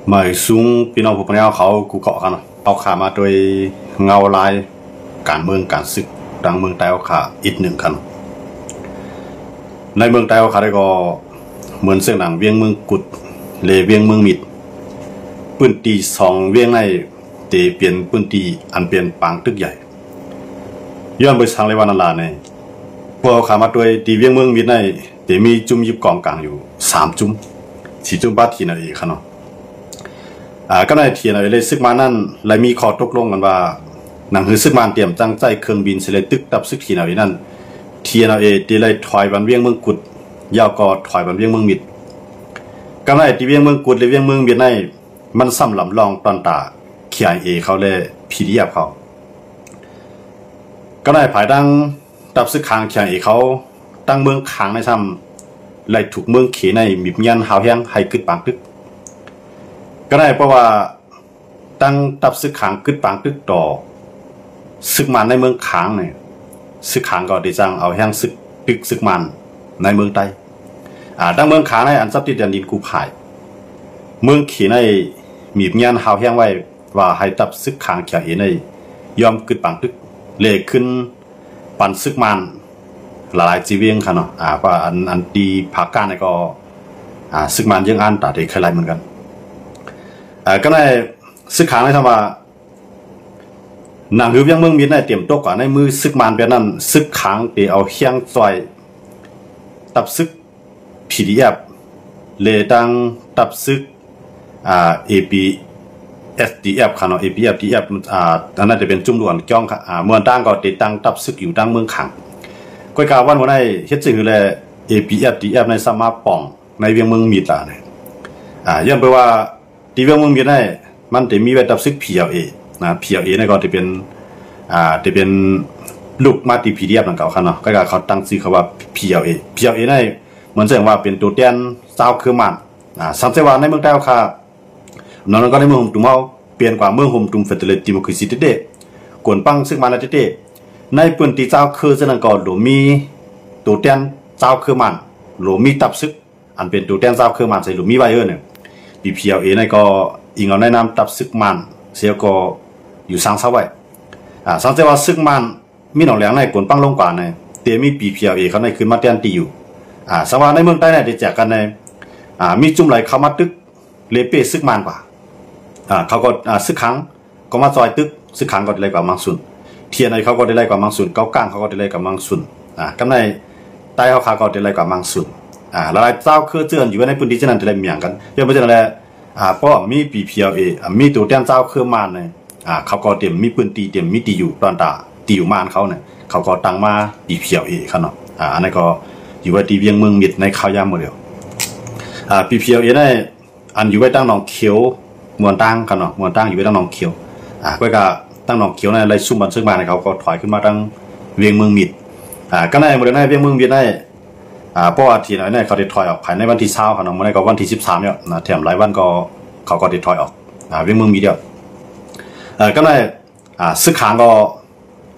ໝາຍສູງພີ່ນ້ອງຜູ້ຟັງເຮົາເຂົາກູ່ເກາະກັນ ເອົາຂ້າມາໂດຍເງົາລາຍການເມືອງການສຶກທາງເມືອງໃຕ້ເຮົາຂ້າອີກໜຶ່ງກັນ. ໃນເມືອງໃຕ້ເຮົາຂ້າໄດ້ກໍເໝືອນເຊິ່ງດັ່ງວຽງເມືອງກຸດ ແລະ ວຽງເມືອງມິດ ພື້ນທີ່ສອງວຽງໃນ ເຕເປັນພື້ນທີ່ອັນເປັນປາງຕຶກໃຫຍ່. ຍ້ອນບໍລິສັດເລວານາລາໃນ ພວກເຮົາຂ້າມາໂດຍທີ່ວຽງເມືອງມິດໃນ ເຕມີຈຸ້ມຍິບກອງກາງຢູ່ສາມຈຸ້ມ ສີ່ຈຸ້ມປະເທດນາເອຄະເນາະ. ອາ ກໍໃນທີ່ນາເອເລຍສຶກມານນັ້ນ ໄດ້ມີຂໍ້ຕົກລົງກັນວ່າ ໜັງສືສຶກມານຕຽມຈັ່ງໃຊ້ເຄື່ອງບິນເສເລຕຶກຕັບຊຶກທີ່ນາເອນັ້ນ ທີ່ນາເອເຕໄດ້ຖອຍບັນວຽງເມືອງກຸດ ແລ້ວກໍຖອຍບັນວຽງເມືອງມິດ. ກໍໃນທີ່ວຽງເມືອງກຸດ ແລະ ວຽງເມືອງມິດໃນ ມັນຊ້ຳລຳລອງຕອນຕາ ເຄໄອເອ ເຂົາ ແລະ ພີດີເອັຟ ເຂົາ. ກໍໃນພາຍຫຼັງ ຕັບຊຶກຂາງ ເຄໄອເອ ເຂົາ ຕັ້ງເມືອງຂາງໃນຊ້ຳ ໄລ່ຖືກເມືອງເຂໃນ ມີບງຽນຮາວແຮງໃຫ້ກຶດປາງຕຶກ. ກໍໃນເພາະວ່າຕັ້ງຕັບຊຶກຂາງກຶດປາງຕຶກຕໍ່ຊຶກມານໃນເມືອງຂາງນີ້ ຊຶກຂາງກໍໄດ້ສັ່ງເອົາແຮງຊຶກຕຶກຊຶກມານໃນເມືອງໃຕ້. ອາ ຕັ້ງເມືອງຂາງໃນອັນສັບຕິດແດນດິນກູ່ພາຍ ເມືອງເຂໃນມີບງຽນຮາວແຮງໄວ້ ວ່າໃຫ້ຕັບຊຶກຂາງ ເຄໄອເອ ໃນ ຍອມກຶດປາງຕຶກ ແລະ ຂຶ້ນປັນຊຶກມານຫຼາຍໆຈີວຽງຄະເນາະ. ອາ ວ່າອັນ ອັນທີ່ພາກກາງໃນກໍ ອາ ຊຶກມານເຢີ້ງອ່ານຕາເດໄຄໄລເໝືອນກັນ. ອາ ກໍໃນຊຶກຂາງໃນທຳວ່າ ໜັງສືວຽງເມືອງມິດໃນຕຽມຕົກກວ່າໃນມືຊຶກມານແບບນັ້ນ ຊຶກຂາງເຕເອົາແຮງຊ່ອຍຕັບຊຶກ ພີດີເອັຟ ແລະ ຕັ້ງຕັບຊຶກ ອາ ເອພີເອັສດີເອັຟ ຄະເນາະ ເອພີເອັສດີເອັຟ ອາ ອັນນັ້ນຈະເປັນຈຸ້ມຫຼວງຈອງ ອາ ເມືອງຕ່າງກໍຕິດຕັ້ງຕັບຊຶກຢູ່ທາງເມືອງຂາງ. ກ້ອຍກາວັນເມື່ອໃນເຮັດຈັ່ງໃດແລະ ເອພີເອັສດີເອັຟ ໃນສາມາດປ້ອງໃນວຽງເມືອງມິດລະ ອາ ຍ້ອນເພາະວ່າ ທີ່ວຽງເມືອງມິດໃນ ມັນຈະມີໄວ້ຕັບຊຶກ ພີແອລເອ ນະ ພີແອລເອ ໃນກໍຈະເປັນ ອາ ຈະເປັນລູກມາທີ່ ພີດີເອັຟ ນັ້ນເຂົາເນາະ ກໍເຂົາຕັ້ງຊື່ເຂົາວ່າ ພີແອລເອ ພີແອລເອ ໃນ ເໝືອນເຊິ່ງວ່າເປັນຕົວແທນຊາວເຄືອມານ ອາ ສັງເກດວ່າໃນເມືອງໃຕ້ເຮົາຂ້າ ນອກນັ້ນກໍໃນເມືອງໂຮມຕຸມເຮົາ ປ່ຽນກວ່າເມືອງໂຮມຕຸມ Federated Democracy ເດ ກວນປັງຊຶກມານໃນເດ ໃນພື້ນທີ່ຊາວເຄີເຊັ່ນນັ້ນກໍຫຼວມມີຕົວແທນຊາວເຄືອມານ ຫຼວມມີຕັບຊຶກ ອັນເປັນຕົວແທນຊາວເຄີມານໃສ່ຫຼວມມີໄວ້ເອີນ ປີ ພີແອລເອ ໃນກໍອີງເອົາໃນນາມຕັບຊຶກມານເສຍກໍຢູ່ສາງເຊົາໄວ້ ອາ ສັງເກດວ່າຊຶກມານມີໜອງແຫຼງໃນກວນປັງລົງກວ່າໃນ ເຕມີປີ ພີແອລເອ ເຂົາໃນຂຶ້ນມາແທນທີ່ຢູ່ ອາ ສັງວ່າໃນເມືອງໃຕ້ໃນໄດ້ແຈກກັນໃນ ອາ ມີຈຸ້ມໃດເຂົ້າມາຕຶກ ເລເປ້ຊຶກມານກວ່າ ອາ ເຂົາກໍ ອາ ຊຶກຂາງ ກໍມາຊ່ອຍຕຶກ ຊຶກຂາງກໍໄດ້ໄລ່ກວ່າມັງຊຸນ ທີເອັນໄອ ເຂົາກໍໄດ້ໄລ່ກວ່າມັງຊຸນ ເກົາກາງເຂົາກໍໄດ້ໄລ່ກວ່າມັງຊຸນ ອາ ກັບໃນໃຕ້ເຮົາຂ້າກໍໄດ້ໄລ່ກວ່າມັງຊຸນ ອາ ຫຼາຍໆຊາວເຄືເຈື່ອນຢູ່ໃນພື້ນທີ່ເຊັ່ນນັ້ນໄດ້ໄລ່ມຽງກັນ ຍ້ອນເພາະສະນັ້ນແຫຼະ ອາ ເພາະມີປີ ພີແອລເອ ອາ ມີຕົວແທນຊາວເຄືອມານໃນ ອາ ເຂົາກໍຕຽມມີພື້ນທີ່ ຕຽມມີທີ່ຢູ່ ຕອນຕາທີ່ຢູ່ມານເຂົາໃນ ເຂົາກໍຕັ້ງມາປີ ພີແອລເອ ເຂົາເນາະ ອາ ອັນນັ້ນກໍຢູ່ໄວ້ທີ່ວຽງເມືອງມິດໃນຄາວຍາມໂມເດວ ອາ ປີ ພີແອລເອ ໃນ ອັນຢູ່ໄວ້ຕັ້ງໜອງຂຽວ ມ່ວນຕາງ ເຂົາເນາະ ມ່ວນຕາງຢູ່ໄວ້ຕັ້ງໜອງຂຽວ ອາ ກໍກະຕັ້ງໜອງຂຽວນັ້ນໄລ່ຊຸມບັນຊຶກມາໃນ ເຂົາກໍຖອຍຂຶ້ນມາຕັ້ງວຽງເມືອງມິດ ອາ ກໍໃນເມື່ອໃນວຽງເມືອງມິດໃນ ອາ ເພາະວ່າທີ່ໃນເຂົາໄດ້ຖອຍອອກພາຍໃນວັນທີຊາວເນາະ ມື້ໃນກໍວັນທີສິບສາມແລ້ວນະ ແຖມຫຼາຍວັນກໍເຂົາກໍໄດ້ຖອຍອອກ ອາ ວຽງເມືອງມິດແລ້ວ ອາ ກໍໃນ ອາ ຊຶກຂາງກໍ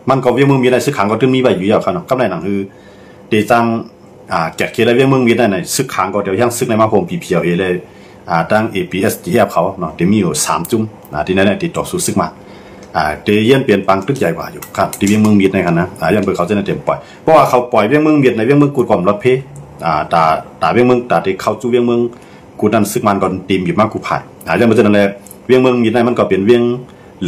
ມັນກໍວຽງເມືອງມີໃນຊຶກຂາງກໍຕື່ມມີໄວ້ຢູ່ແລ້ວເນາະ ກັບໃນໜັງສືເຕຈັ່ງ ອາ ແກດເຂດແລະວຽງເມືອງມີໃນ ໃນຊຶກຂາງກໍເດວຍັງຊຶກໃນມາໂຮມ ພີ ພີແອລເອ ແລະ ອາ ຕັ້ງ ເອພີເອັສດີເອັຟ ເຂົາເນາະ ເຕມີຢູ່ສາມຈຸ້ມ ອາ ທີ່ໃນໃນຕິດຕໍ່ສູ້ຊຶກມາ ອາ ເຕຢ້ຽນເປັນປາງຕຶກໃຫຍ່ກວ່າຢູ່ຄັບ ທີ່ວຽງເມືອງມີໃນຫັ້ນນະ ອາ ຢ້ານເພິ່ນເຂົາຈະໄດ້ຕຽມປ່ອຍ ເພາະວ່າເຂົາປ່ອຍວຽງເມືອງມີໃນວຽງເມືອງກຸດກໍລອດເພ ອາ ຕາ ຕາວຽງເມືອງ ຕາທີ່ເຂົ້າສູ່ວຽງເມືອງ ກູດນັ້ນຊຶກມານກໍຕີມຢູ່ມາກູ່ພາຍ ອາ ຢ່າງເໝືອນເຊັ່ນນັ້ນແຫຼະ ວຽງເມືອງມິດໃນມັນກໍເປັນວຽງ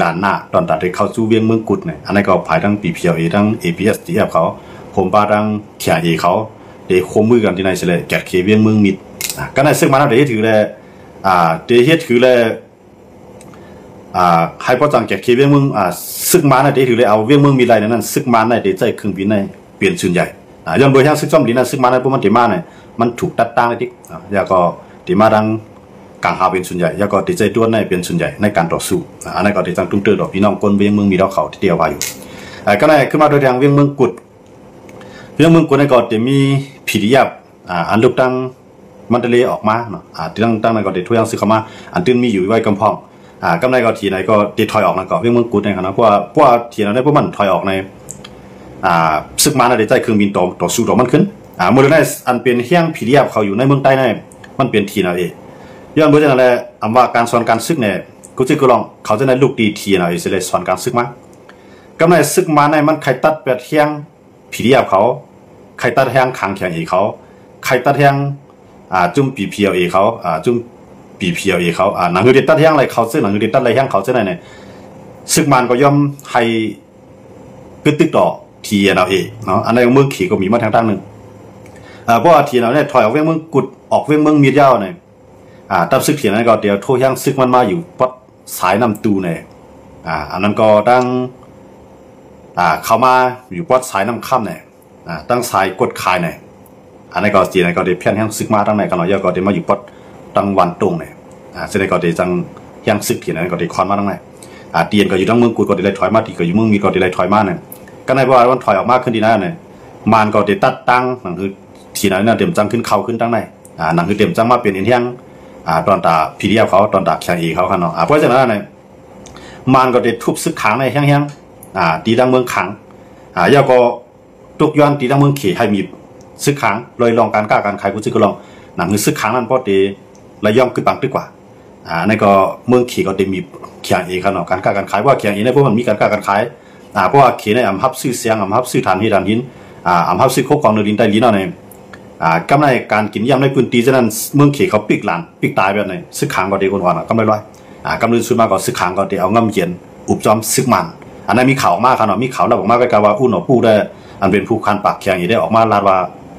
ລ້ານນາ ຕອນຕາໄດ້ເຂົ້າສູ່ວຽງເມືອງກຸດໃນ ອັນນັ້ນກໍພາຍທັງ ປີ ພີແອລເອ ທັງ ເອພີເອັສດີເອັຟ ເຂົາ ໂຮມປະທັງ ເຄໄອເອ ເຂົາ ໄດ້ຮ່ວມມືກັນທີ່ໃນເສຍແລະ ແກດເຂດວຽງເມືອງມິດ ອາ ກໍໃນຊຶກມານໄດ້ເຮັດຖືແລະ ອາ ໄດ້ເຮັດຖືແລະ ອາ ໃຫ້ພວກຈັ່ງແກດເຂດວຽງເມືອງ ອາ ຊຶກມານໄດ້ຖືແລະ ເອົາວຽງເມືອງມິດໄດ້ນັ້ນ ຊຶກມານໄດ້ໃຊ້ເຄື່ອງບິນໃນ ເປັນສ່ວນໃຫຍ່ ອາ ຍ້ອນໂດຍທາງຊຶກຈອມດິນນະ ຊຶກມານນະ ພວກມັນໄດ້ມານະ ມັນຖືກຕັດຕັ້ງໄດ້ຕິ ອາ ແລ້ວກໍໄດ້ມາທາງກາງຫາວເປັນສ່ວນໃຫຍ່ ແລ້ວກໍໄດ້ໃຊ້ດວນໃນເປັນສ່ວນໃຫຍ່ໃນການຕໍ່ສູ້ ອາ ອັນນັ້ນກໍໄດ້ຈັ່ງຕຸ້ມເຕີດອກພີ່ນ້ອງຄົນວຽງເມືອງມີດອກເຂົາທີ່ເດວວ່າຢູ່ ອາ ກໍໃນຂຶ້ນມາໂດຍທາງວຽງເມືອງກຸດ ວຽງເມືອງກຸດໃນກໍໄດ້ມີ ພີດີເອັຟ ອາ ອັນລຸກຕັ້ງ ມັນຕະເລອອກມາເນາະ ອາ ທີ່ຕັ້ງ ຕັ້ງນັ້ນກໍໄດ້ຖອຍທາງຊຶກເຂົ້າມາ ອັນຕື່ມມີຢູ່ໄວ້ກຳພອງ ອາ ກັບໃນກໍທີ່ໃນກໍໄດ້ຖອຍອອກນັ້ນກໍວຽງເມືອງກຸດໃນຫັ້ນນະ ເພາະວ່າ ເພາະວ່າທີ່ໃນພວກມັນຖອຍອອກໃນ ອາ ຊຶກມານໄດ້ໃຊ້ເຄື່ອງບິນຕໍ່ ຕໍ່ສູ້ຕໍ່ມັນຂຶ້ນ ອາ ເມື່ອໃດໃນອັນເປັນແຮງ ພີດີເອັຟ ເຂົາຢູ່ໃນເມືອງໃຕ້ໃນ ມັນເປັນ ທີເອັນເອ ຍ້ອນເພາະສະນັ້ນແຫຼະ ອຳວ່າການສອນການສຶກນີ້ ກູຈື່ກູລ່ອງ ເຂົາຈະໄດ້ລຸກຕີ ທີເອັນເອ ຊິໄດ້ສອນການສຶກມາ. ກຳໃນສຶກມາໃນມັນໄຄຕັດແປດແຮງ ພີດີເອັຟ ເຂົາ ໄຄຕັດແຮງຄັງ ເຄໄອເອ ເຂົາ ໄຄຕັດແຮງ ອ່າ ຈຸ້ມ ພີພີແອລເອ ເຂົາ ອ່າ ຈຸ້ມ ພີພີແອລເອ ເຂົາ ອ່າ ໜັງສືເດຕັດແຮງໄລ່ເຂົາເຊິ່ງ ໜັງສືເດຕັດໄລ່ແຮງເຂົາເຊິ່ງນັ້ນ ຊຶກມານກໍຍອມໃຫ້ ກຶດຕຶກຕໍ່ ທີເອັນເອ ເນາະ. ອັນໃນເມືອງເຂກໍມີມາທາງດ້ານໜຶ່ງ ເພາະວ່າ ທີເອັນເອ ນີ້ຖອຍອອກວຽງເມືອງກຸດ ອອກວຽງເມືອງມິດແລ້ວນີ້ ອ່າ ຕັບຊຶກ ທີເອັນເອ ກໍຕຽມໂທແຮງຊຶກມັນມາຢູ່ປອດສາຍນ້ຳຕູແນ່ ອ່າ ອັນນັ້ນກໍຕັ້ງ ອ່າ ເຂົ້າມາຢູ່ປອດສາຍນ້ຳຄຳແນ່ ອ່າ ຕັ້ງສາຍກົດຄາຍແນ່ ອັນນັ້ນກໍ ທີເອັນເອ ກໍໄດ້ແຜ່ນແຮງຊຶກມາທາງໃນກັນເນາະ ແລ້ວກໍໄດ້ມາຢູ່ປອດທາງວັນຕົງແນ່ ອ່າ ເຊັ່ນໃດກໍໄດ້ຈັ່ງແຮງຊຶກ ທີເອັນເອ ກໍໄດ້ຄ່ອນມາທາງໃນ ອ່າ ທີເອັນເອ ກໍຢູ່ທາງເມືອງກຸດ ກໍໄດ້ຖອຍມາ ທີກໍຢູ່ເມືອງມິດ ກໍໄດ້ຖອຍມາແນ່ ກໍໃນເວລາມັນຖອຍອອກມາຂຶ້ນ ທີເອັນເອ ນີ້ ມັນກໍໄດ້ຕັດຕັ້ງ ໜັງສື ທີເອັນເອ ນັ້ນຕຽມຈັ່ງຂຶ້ນເຂົ້າຂຶ້ນທາງໃນ ອ່າ ໜັງສືຕຽມຈັ່ງມາເປັນເອັນແຮງ ອ່າ ຕອນຕາ ພີດີເອັຟ ເຂົາ ຕອນຕາ ເຄໄອເອ ເຂົາຫັ້ນເນາະ ອ່າ ເພາະສະນັ້ນແລ້ວນີ້ ມັນກໍໄດ້ທຸບຊຶກຄາງໃນແຮງໆ ອ່າ ຕີທາງເມືອງຄັງ ອ່າ ແລ້ວກໍ ຕົກຍ້ອນຕີທາງເມືອງເຂໃຫ້ມີຊຶກຄາງ ໂດຍລອງການຄ້າການຂາຍ ກູຈື່ກູລ່ອງ ໜັງສືຊຶກຄາງນັ້ນ ພໍໄດ້ໄລ່ຍອມກຶດບັງຕຶກກວ່າ ອ່າ ນັ້ນກໍເມືອງເຂກໍໄດ້ມີ ເຄໄອເອ ເຂົາເນາະ ການຄ້າການຂາຍ ເພາະວ່າ ເຄໄອເອ ໃນພວກມັນມີການຄ້າການຂາຍ ອ່າ ເພາະວ່າເຂໃນອຳຮັບຊື້ສຽງ ອຳຮັບຊື້ຖ່ານເຫດຖ່ານຫີນ ອ່າ ອຳຮັບຊື້ໂຄກຂອງເໜືອດິນໃຕ້ດິນເນາະ ໃນ ອ່າ ກຳໃນການກິນຢ້ຳໃນພື້ນທີ່ ສະນັ້ນເມືອງເຂເຂົາປິກຫຼານ ປິກຕາຍແບບນີ້ ຊຶກຄາງກໍໄດ້ອ່ອນໆ ກຳໄລລອຍ ອ່າ ກຳລື່ນສຸດມາກໍຊຶກຄາງກໍໄດ້ເອົາງຳເຢັນອຸບຈອມຊຶກມານ ອັນນັ້ນມີຂ່າວອອກມາ ເຂົາເນາະ ມີຂ່າວລັບອອກມາ ກໍກະວ່າ ອຸນອະປູ ໄດ້ ອັນເປັນຜູ້ຄັນປາກ ເຄໄອເອ ໄດ້ອອກມາລາດວ່າ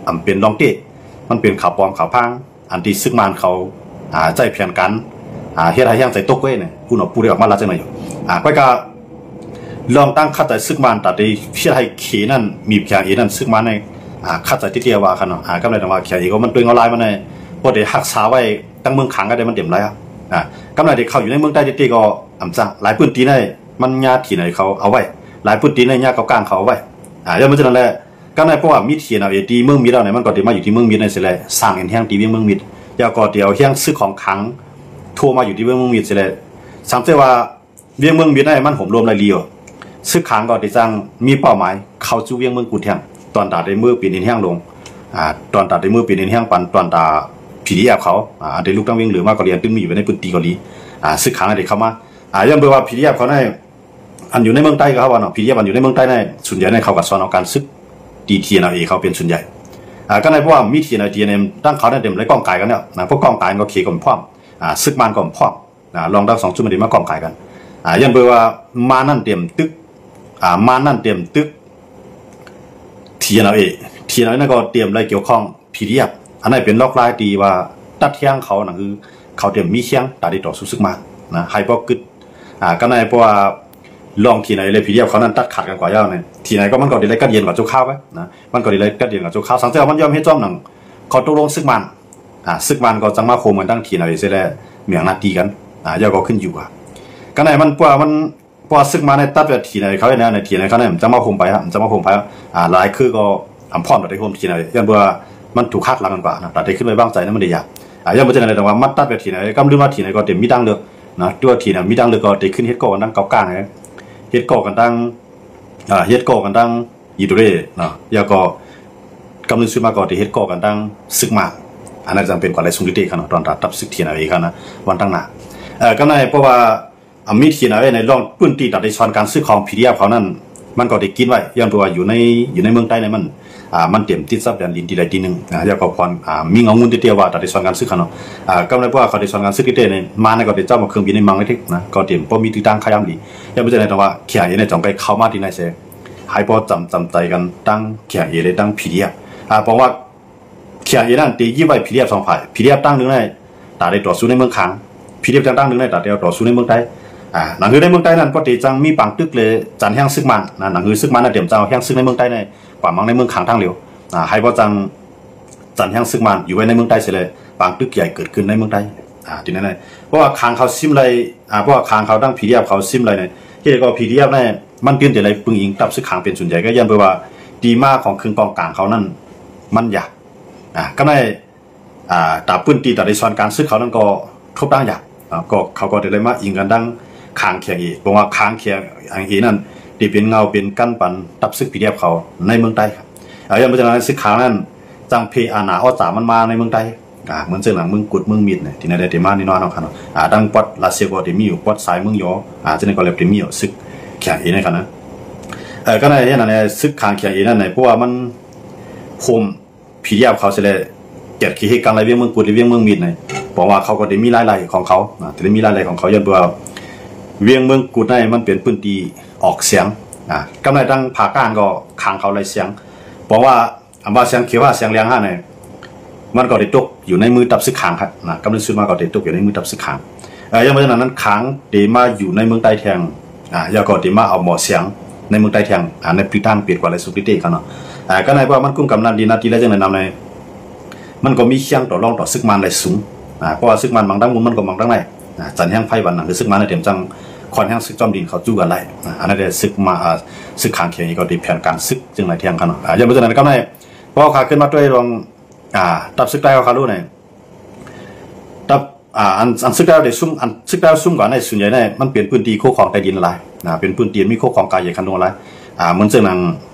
ອັນເປັນລອງເຕ້ ມັນເປັນຂ່າວປອມ ຂ່າວພາງ ອັນທີ່ຊຶກມານເຂົາ ອ່າ ໃຊ້ແຜນການ ອ່າ ເຮັດໃຫ້ແຮງໃຈຕົກເວີຍນີ້ ອຸນະປູ ໄດ້ອອກມາລາດຈັ່ງໃດຢູ່ ອ່າ ກໍກະ ລອງຕັ້ງຂັດໃຈຊຶກມານ ຕາໄດ້ເຮັດໃຫ້ເຂນັ້ນ ມີ ເຄໄອເອ ນັ້ນ ຊຶກມານໃນ ອ່າ ຂັດໃຈຕິດເຕີວ່າ ຄັນເນາະ ອ່າ ກຳໃນວ່າ ເຄໄອເອ ກໍມັນຕົວງເອົາລາຍມາໃນ ບໍ່ໄດ້ຮັກສາໄວ້ ຕັ້ງເມືອງຄັງກໍໄດ້ ມັນເຕັມລາຍ ອ່າ ກຳໃນທີ່ເຂົ້າຢູ່ໃນເມືອງໃຕ້ຕິດເຕີກໍ ອຳຈາງ ຫຼາຍພື້ນທີ່ໃນມັນຍາ ທີເອັນເອ ເຂົາເອົາໄວ້ ຫຼາຍພື້ນທີ່ໃນຍາເກົາກາງເຂົາເອົາໄວ້ ອ່າ ຍ້ອນມັນສະນັ້ນແຫຼະ ກຳໃນເພາະວ່າມີ ທີເອັນເອ ທີ່ເມືອງມິດແລ້ວນີ້ ມັນກໍໄດ້ມາຢູ່ທີ່ເມືອງມິດໃນເສຍແລ້ວ ສ້າງເອັນແຮງທີ່ວຽງເມືອງມິດ ແລ້ວກໍໄດ້ເອົາແຮງຊຶກຂອງຄັງ ໂທມາຢູ່ທີ່ວຽງເມືອງມິດເສຍແລ້ວ ສັງເກດວ່າ ວຽງເມືອງມິດໃນມັນໂຫມລວມໄດ້ດີ ຊຶກຄາງກໍໄດ້ຈັ່ງມີເປົ້າໝາຍເຂົ້າສູ່ວຽງເມືອງກຸດແທນ ຕອນຕາໄດ້ເມືອເປັນເອັນແຮງລົງ ອ່າ ຕອນຕາໄດ້ເມືອເປັນເອັນແຮງປັນ ຕອນຕາ ພີດີເອັຟ ເຂົາ ອ່າ ໄດ້ລຸກທາງວຽງເຫຼືອມາກໍລຽນຕຶງມີຢູ່ໃນພື້ນທີ່ເກົາຫຼີ ອ່າ ຊຶກຄາງໄດ້ເຂົ້າມາ ອ່າ ຍ້ອນເບິ່ງວ່າ ພີດີເອັຟ ເຂົາໃນ ອັນຢູ່ໃນເມືອງໃຕ້ກໍເຂົາວ່າເນາະ ພີດີເອັຟ ອັນຢູ່ໃນເມືອງໃຕ້ໃນ ສ່ວນໃຫຍ່ໃນເຂົາກໍສອນເອົາການຊຶກ ທີ່ ທີເອັນເອ ເຂົາເປັນສ່ວນໃຫຍ່ ອ່າ ກໍໃນເພາະວ່າມີ ທີເອັນເອ ທີເອັນເອ ຕັ້ງເຂົານັ້ນເຕັມໄດ້ກ້ອງກາຍກັນແລ້ວນະ ພວກກ້ອງກາຍກໍເຂກໍພ້ອມ ອ່າ ຊຶກມານກໍພ້ອມ ອ່າ ລອງທັງສອງຊຸມມັນໄດ້ມາກ້ອງກາຍກັນ ອ່າ ຢ້ານເບິ່ງວ່າມານນັ້ນເຕັມຕຶກ ອ່າ ມານນັ້ນເຕັມຕຶກ ທີເອັນເອ ທີເອັນເອ ນັ້ນກໍເຕັມໄດ້ກ່ຽວຂ້ອງ ພີດີເອັຟ ອັນນັ້ນເປັນລອກລາຍທີ່ວ່າຕັດແຮງເຂົາ ນັ້ນຄືເຂົາເຕັມມີແຮງຕາໄດ້ຕໍ່ສູ້ຊຶກມານນະ ໃຫ້ບໍ່ກຶດ ອ່າ ກໍໃນເພາະວ່າລອງ ທີເອັນເອ ແລະ ພີດີເອັຟ ເຂົານັ້ນຕັດຂາດກັນກວ່າແລ້ວນີ້ ທີເອັນເອ ກໍມັນກໍໄດ້ໄລ່ກັດເຢັນກັນຊົ່ວຄາວໄປນະ ມັນກໍໄດ້ໄລ່ກັດເຢັນກັນຊົ່ວຄາວ ສັງເກດວ່າມັນຍອມເຮັດຈອມນັ້ນ ເຂົາຕົກລົງຊຶກມານ ອ່າ ຊຶກມານກໍຈັ່ງມາໂຄມກັນຕັ້ງ ທີເອັນເອ ເສຍແລ້ວ ມີອຳນາດຕີກັນ ອ່າ ແລ້ວກໍຂຶ້ນຢູ່ວ່າ ກໍໃນມັນ ເພາະວ່າມັນ ເພາະວ່າຊຶກມານໄດ້ຕັດແບບ ທີເອັນເອ ເຂົາເຮັດແນວໃນ ທີເອັນເອ ເຂົານັ້ນຈະມາໂຮມໄປ ຈະມາໂຮມໄປ ອ່າ ຫຼາຍຄືກໍອຳພ້ອມໄດ້ໂຮມ ທີເອັນເອ ຍ້ອນວ່າມັນຖືກຫັກຫຼັງກັນກວ່ານະ ຕາໄດ້ຂຶ້ນໄວ້ວາງໃຈນະ ມັນໄດ້ຍາກ ອ່າ ຍ້ອນບໍ່ເຊັ່ນນັ້ນແຕ່ວ່າມັນຕັດແບບ ທີເອັນເອ ກຳລືມວ່າ ທີເອັນເອ ກໍໄດ້ມີທາງເລືອກນະ ຕົວ ທີເອັນເອ ມີທາງເລືອກກໍໄດ້ຂຶ້ນເຮັດກໍ່ກັນຕັ້ງເກົາກາງ ເຮັດກໍ່ກັນຕັ້ງ ອ່າ ເຮັດກໍ່ກັນຕັ້ງ ອີໂຕເຣ ນະ ແລ້ວກໍກຳລືມສຸດມາກໍໄດ້ເຮັດກໍ່ກັນຕັ້ງຊຶກມານ ອັນນັ້ນຈັ່ງເປັນກວ່າໄລ່ຊຸງລິເຕເຂົານະ ຕອນຕັດຕັບຊຶກ ທີເອັນເອ ເຂົານະ ວັນທາງໜ້າ ເອີ ກໍໃນເພາະວ່າ ອ່າ ມີ ທີເອັນເອ ໃນລອງພື້ນທີ່ຕາໄດ້ສອນການຊຶກຂອງ ພີດີເອັຟ ເຂົານັ້ນ ມັນກໍໄດ້ກິນໄວ້ ຍ້ອນເພາະວ່າຢູ່ໃນ ຢູ່ໃນເມືອງໃຕ້ນີ້ມັນ ອ່າ ມັນເຕັມຕິດຊັບແດນດິນທີ່ໃດທີ່ໜຶ່ງນະ ແລ້ວກໍຜ່ອນ ອ່າ ມີເງົາງຸ່ນເຕັ້ໆວ່າຕາໄດ້ສອນການຊຶກເຂົາເນາະ ອ່າ ກໍໃນເພາະວ່າເຂົາໄດ້ສອນການຊຶກເຕັ້ໆນີ້ ມານະ ກໍໄດ້ຈັບເອົາເຄື່ອງບິນໃນມັງເລັກໆນະ ກໍເຕັມບໍ່ມີຕິດຕັ້ງຂະຫຍາມດີ ແລ້ວບໍ່ເຊັ່ນນັ້ນແຕ່ວ່າ ເຄໄອເອ ນີ້ຕ້ອງໄປເຂົ້າມາທີ່ໃນເສ ໃຫ້ພໍຈຳ ຈຳໃຈກັນທັງ ເຄໄອເອ ແລະ ທັງ ພີດີເອັຟ ອ່າ ເພາະວ່າ ເຄໄອເອ ນັ້ນໄດ້ຍຶດໄວ້ ພີດີເອັຟ ສອງຝ່າຍ ພີດີເອັຟ ຕັ້ງໜຶ່ງໃນຕາໄດ້ຕໍ່ສູ້ໃນເມືອງຄາງ ພີດີເອັຟ ຕັ້ງໜຶ່ງໃນຕາໄດ້ຕໍ່ສູ້ໃນເມືອງໃຕ້ ອ່າ ນັ້ນຄືໃນເມືອງໃຕ້ນັ້ນ ກໍໄດ້ຈັ່ງມີປາງຕຶກ ແລະ ຈັນແຮງຊຶກມານນະ ນັ້ນຄືຊຶກມານນັ້ນຕຽມຈະເອົາແຮງຊຶກໃນເມືອງໃຕ້ໃນ ປະມານໃນເມືອງຄາງທາງຫຼຽວ ອ່າ ໃຫ້ພໍຈັ່ງ ຈັນແຮງຊຶກມານຢູ່ໄວ້ໃນເມືອງໃຕ້ເສຍແລ້ວ ປາງຕຶກໃຫຍ່ເກີດຂຶ້ນໃນເມືອງໃຕ້ ອ່າ ທີ່ນັ້ນນະ ເພາະວ່າຄາງເຂົາຊິມໄລ່ ອ່າ ເພາະວ່າຄາງເຂົາທັງ ພີດີເອັຟ ເຂົາຊິມໄລ່ນີ້ ເຮັດໃຫ້ກໍ ພີດີເອັຟ ນີ້ ມັນຕື່ນແຕ່ໄດ້ປຶງອີງຕັບຊຶກຄາງເປັນສ່ວນໃຫຍ່ ກໍຍ້ອນເພາະວ່າທີ່ມາຂອງເຄື່ອງກອງກາງເຂົານັ້ນມັນຍາກ ອ່າ ກໍໃນ ອ່າ ຕາມພື້ນທີ່ຕາໄດ້ສອນການຊຶກເຂົານັ້ນກໍທົບທາງຍາກ ອ່າ ກໍເຂົາກໍໄດ້ມາອີງກັນທາງຄາງ ເຄໄອເອ ເພາະວ່າຄາງ ເຄໄອເອ ນັ້ນໄດ້ເປັນເງົາເປັນກັນປັນຕັບຊຶກ ພີດີເອັຟ ເຂົາໃນເມືອງໃຕ້ ອ່າ ຍ້ອນເພາະສະນັ້ນຊຶກຄາງນັ້ນຈັ່ງເພອານາອອດຕາມັນມາໃນເມືອງໃຕ້ ອ່າ ເໝືອນເຊິ່ງຫຍັງ ເມືອງກຸດ ເມືອງມິດນີ້ ທີ່ໃນໄດ້ເຕມາແນ່ນອນເນາະ ເນາະ. ອ່າ ທາງປອດລາເຊຍກໍເຕມີຢູ່ ປອດຊາຍເມືອງຢໍ ອ່າ ຈັ່ງໃດກໍແລ້ວເຕມີຢູ່ ສຶກຂຽງເອໃນຂະນະ ເອີ ກໍໃນເຮັດນັ້ນ ສຶກຂາງຂຽງເອນັ້ນ ເພາະວ່າມັນໂຮມ ພີດີເອັຟ ເຂົາຊິແລະ ແກດຂີ້ເຮກາງໄລວຽງເມືອງກຸດ ຫຼື ວຽງເມືອງມິດນີ້ ເພາະວ່າເຂົາກໍໄດ້ມີລາຍໄລ່ຂອງເຂົານະ ໄດ້ມີລາຍໄລ່ຂອງເຂົາ ຍ້ອນວ່າວຽງເມືອງກຸດນີ້ມັນເປັນພື້ນທີ່ອອກສຽງນະ ກຳໃນທາງພາກກາງກໍຂາງເຂົາໄລ່ສຽງ ເພາະວ່າ ອຳວ່າສຽງຂຽວຫາສຽງແດງຫານີ້ ມັນກໍໄດ້ຕົກຢູ່ໃນມືຕັບສຶກຂາງນະ ກຳໃນສຸດມາກໍໄດ້ຕົກຢູ່ໃນມືຕັບສຶກຂາງ ເອີ ຢ່າງເຊັ່ນນັ້ນ ຂາງໄດ້ມາຢູ່ໃນເມືອງໃຕ້ແທງ ອ່າ ແລ້ວກໍໄດ້ມາເອົາໝໍ້ສຽງໃນເມືອງໃຕ້ແທງ ອ່າ ໃນປີທາງປີກວ່າໄລສຸກຕິເຕກະເນາະ ອ່າ ກໍໃນເພາະວ່າມັນກຸມກຳນານດີນາທີໄດ້ຈັ່ງໃດນຳໃນ ມັນກໍມີຄຽງຕໍ່ລອງຕໍ່ສຶກມານໄດ້ສູງ ອ່າ ເພາະວ່າສຶກມານບັງທາງມຸມ ມັນກໍບັງທາງໃນ ອ່າ ຈັນແຮງໄພວັນນະ ຄືສຶກມານໃນເຕັມຈັ່ງຄ່ອນແຮງ ສຶກຈອມດິນເຂົ້າຈູ້ກັນໄດ້ ອ່າ ອັນນັ້ນແຫຼະ ສຶກມາ ອ່າ ສຶກຂາງຂຽງເອກໍໄດ້ແຜນການສຶກຈຶ່ງໄດ້ແທງກັນເນາະ ອ່າ ຢ່າງເຊັ່ນນັ້ນ ກໍໃນ ເພາະວ່າຂ້າຂຶ້ນມາດ້ວຍລອງ ອ່າ ຕັບຊຶກໃຕ້ເຮົາຄາລຸນີ້ ຕັບ ອ່າ ອັນ ອັນຊຶກໃຕ້ເຮົາໄດ້ຊຸມ ອັນຊຶກໃຕ້ເຮົາຊຸມກ່ອນໃນສ່ວນໃຫຍ່ໃນ ມັນເປັນພື້ນທີ່ຄຸ້ມຄອງໃຕ້ດິນຫຼາຍນະ ເປັນພື້ນທີ່ມີຄຸ້ມຄອງກາໃຫຍ່ຄັນດວງຫຼາຍ ອ່າ ເໝືອນເຊິ່ງໜັງ